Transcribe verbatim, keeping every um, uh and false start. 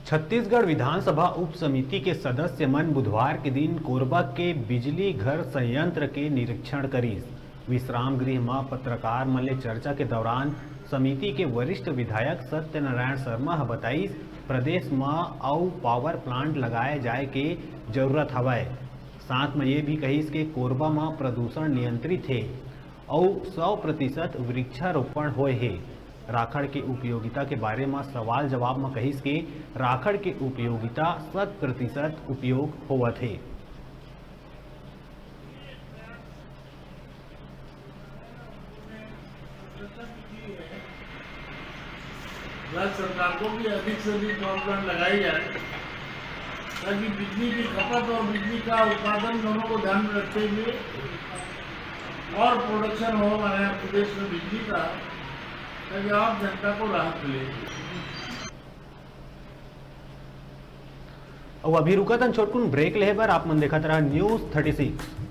छत्तीसगढ़ विधानसभा उप समिति के सदस्य मन बुधवार के दिन कोरबा के बिजली घर संयंत्र के निरीक्षण करिस। विश्राम गृह म पत्रकार मन ले चर्चा के दौरान समिति के वरिष्ठ विधायक सत्यनारायण शर्मा ह बताइस, प्रदेश म अउ पावर प्लांट लगाए जाए के जरूरत हवय। साथ म ये भी कहिस के कोरबा म प्रदूषण नियंत्रित हे अउ सौ प्रतिशत वृक्षारोपण होए हे। राखड़ के उपयोगिता के बारे म सवाल जवाब म कहिस के राखड़ के उपयोगिता शत प्रतिशत उपयोग होवत हे। राज्य सरकार को भी अधिक से अधिक पावर प्लांट लगाई जाए, ताकि बिजली की खपत और बिजली का उत्पादन दोनों को ध्यान में रखते हुए और प्रोडक्शन हो हमारे यहाँ प्रदेश में बिजली का, ताकि आम जनता को राहत मिले। अउ अभी रुकत हन छोटकुन ब्रेक लेहे बर। आप मन देखत रहा News Thirty Six।